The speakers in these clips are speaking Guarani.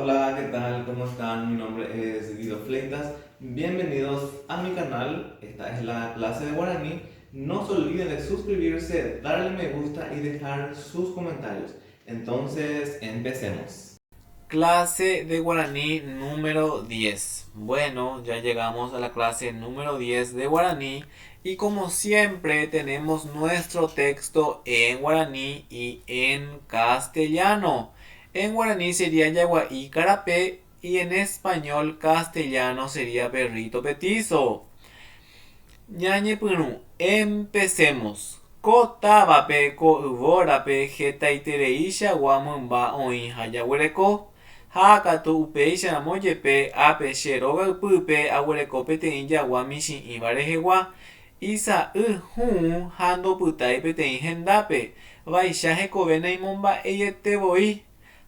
Hola, ¿qué tal? ¿Cómo están? Mi nombre es Guido Fleitas. Bienvenidos a mi canal. Esta es la clase de guaraní. No se olviden de suscribirse, darle me gusta y dejar sus comentarios. Entonces, empecemos. Clase de guaraní número 10. Bueno, ya llegamos a la clase número 10 de guaraní y como siempre tenemos nuestro texto en guaraní y en castellano. En guaraní sería Yaguaí Carapé y en español castellano sería Perrito Petizo. Ñañepyrũ, empecemos. Ko távape, ko yvórape hetaitereíchagua mymba oĩ ha jaguereko. Ha katu upéicharamo jepe ápe che róga ypýpe aguereko peteĩ jagua michĩ'íva rehegua, isa'y hũ ha ndopytái peteĩ hendápe, vaicha hekove naimomba'eiete voi.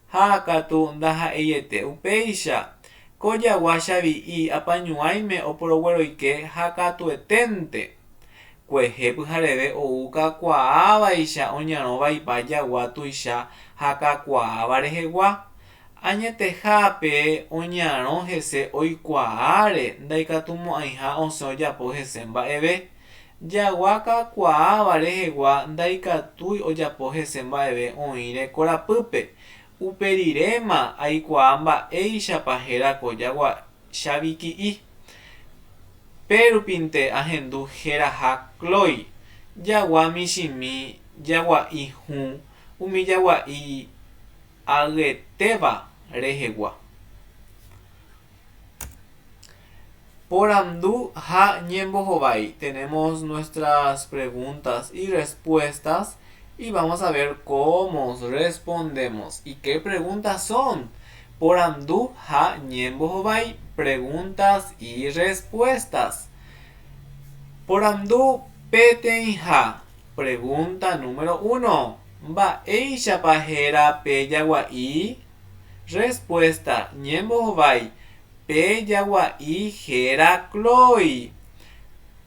Ha katu ndaha'eiete upéicha. Ko jagua chavi'i apañuãime oporogueroike ha katueténte. Kuehe pyhareve ou kakuaávaicha oñarõ vaipa jagua tuicha ha kakuaáva rehegua. Añetehápe oñarõ hese oikuaáre ndaikatumo'ãiha osẽ ojapo hese mba'eve. Jagua kakuaáva rehegua ndaikatúi ojapo hese mba'eve oĩre korapýpe. Uperiréma aikuaa mba'éichapa héra ko jagua chaviki'i. Pérupinte ahendu héraha Chloe, jagua michĩmi jagua'i hũ umi jagua'i ayetéva rehegua. Porandu ha ñembohovái. Tenemos nuestras preguntas y respuestas y vamos a ver cómo respondemos. ¿Y qué preguntas son? Porandu ha ñembohovái. Preguntas y respuestas. Porandu peteĩha. Pregunta número 1. Mba'éichapa héra pe jagua'i? Respuesta, Ñembohovái, Pe jagua'i héra Chloe.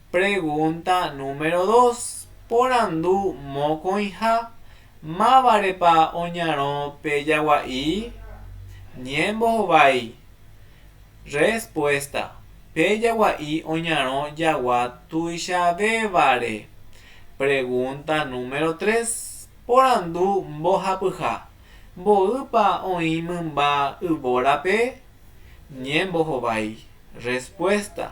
Pregunta número dos, Porandu mokõiha, Mávarepa oñarõ pe jagua'i? Ñembohovái. Respuesta, Pe jagua'i oñarõ jagua tuichavévare. Pregunta número tres, Porandu mbohapyha, Mboýpa oĩ mymba yvórape? Ñembohovái. Respuesta,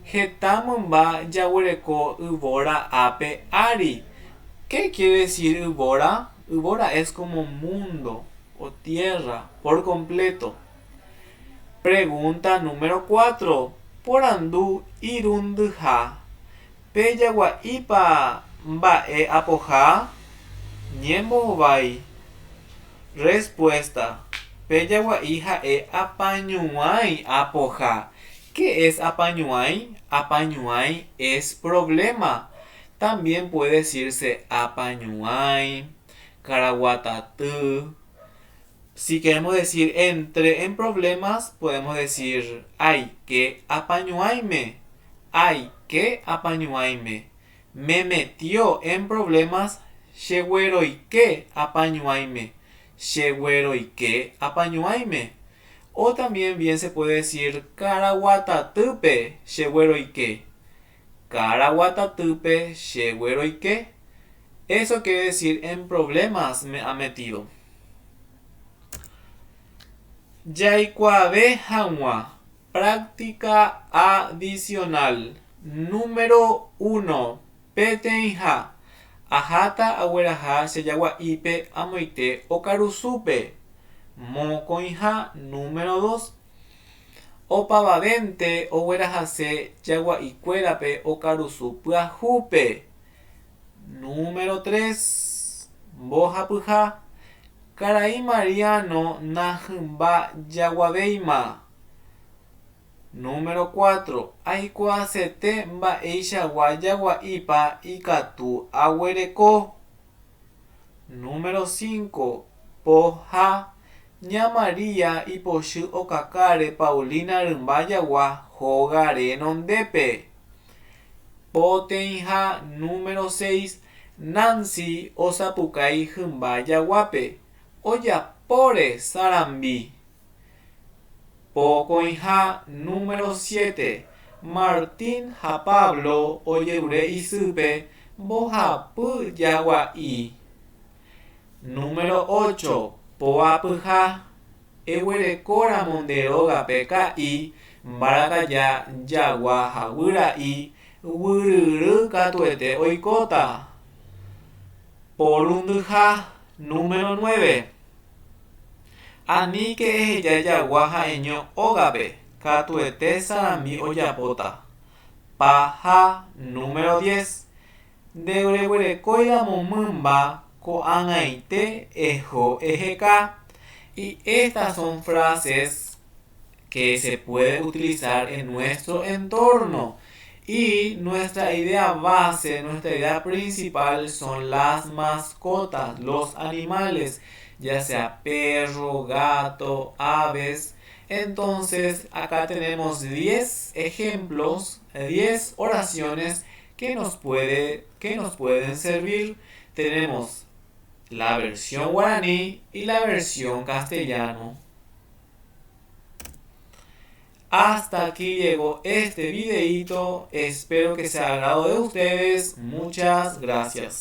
Heta mymba jaguereko yvóra ápe ári. Qué quiere decir yvóra? Yvóra es como mundo o tierra por completo. Pregunta número cuatro, Porandu irundyha. Pe jagua'ípa mba'e apoha? Ñembohovái. Respuesta, Pe jagua'i ha'e apañuãi apoha. Qué es apañuãi? Apañuãi es problema. También puede decirse apañuãi, karaguataty. Si queremos decir entré en problemas, podemos decir aike apañuãime, aike apañuãime. Me metió en problemas, chegueroike apañuãime, chegueroike apañuãime. O también bien se puede decir karaguatatýpe chegueroike, karaguatatýpe chegueroike. Eso quiere decir en problemas me ha metido. Jaikuaave hag̃ua Práctica adicional número uno, Peteĩha, Aháta agueraha che jagua'ípe amoite okarusúpe. Mokõiha número dos, Opavavénte oguerahase jagua'ikuérape okarusu pyahúpe. Número tres, Mbohapyha, Karai Mariano nahymba jaguavéima. Número cuatro, Aikuaasete mba'eichagua jagua'ípa ikatu aguereko. Número cinco, Poha, Ña María ipochy okakáre Paulina rymba jagua hóga renondépe. Poteĩha número seis, Nancy osapukái hymba jaguápe, ojapóre sarambi. Pokõiha número siete, Martín ha Pablo ojerure isýpe mbohapy jagua'i. Número ocho, Poapyha, eguerekóramo nde rógape ka'i, mbarakaja, jagua ha guyra'i, guyryry katuete oikóta. Porundyha, número nueve. Aníke eheja jagua ha'eño ógape, katuete sarambi ojapóta. Paha, número diez. Ndereguerekóiramo mymba ko'ag̃aite eho eheka. Y estas son frases que se puede utilizar en nuestro entorno. Y nuestra idea base, nuestra idea principal son las mascotas, los animales, ya sea perro, gato, aves. Entonces, acá tenemos 10 ejemplos, 10 oraciones que nos, puede, que nos pueden servir. Tenemos la versión guaraní y la versión castellano. Hasta aquí llegó este videito. Espero que sea agrado de ustedes. Muchas gracias.